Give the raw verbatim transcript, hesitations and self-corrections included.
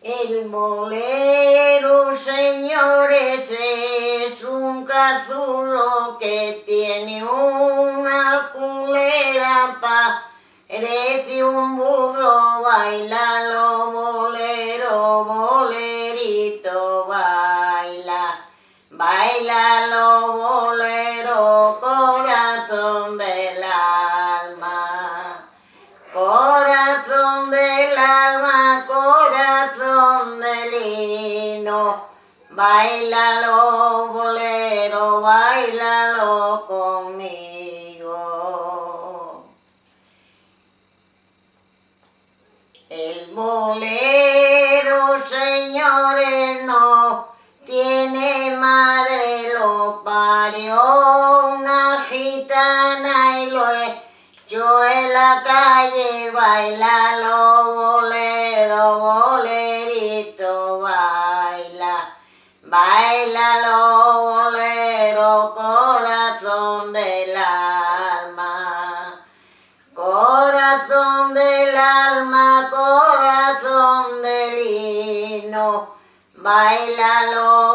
El bolero, señores, es un cazulo que tiene una culera, parece un burro. Báilalo, bolero, bolerito, baila. Báilalo, bolero, corazón del alma. Corazón del alma, corazón de lino. Báilalo, bolero, báilalo conmigo. El bolero, señores, no tiene madre, lo parió una gitana y lo echó en la calle. Báilalo, bolero, bolerito, baila. Báilalo, bolero, corazón del alma. Corazón del alma, corazón de lino, báilalo.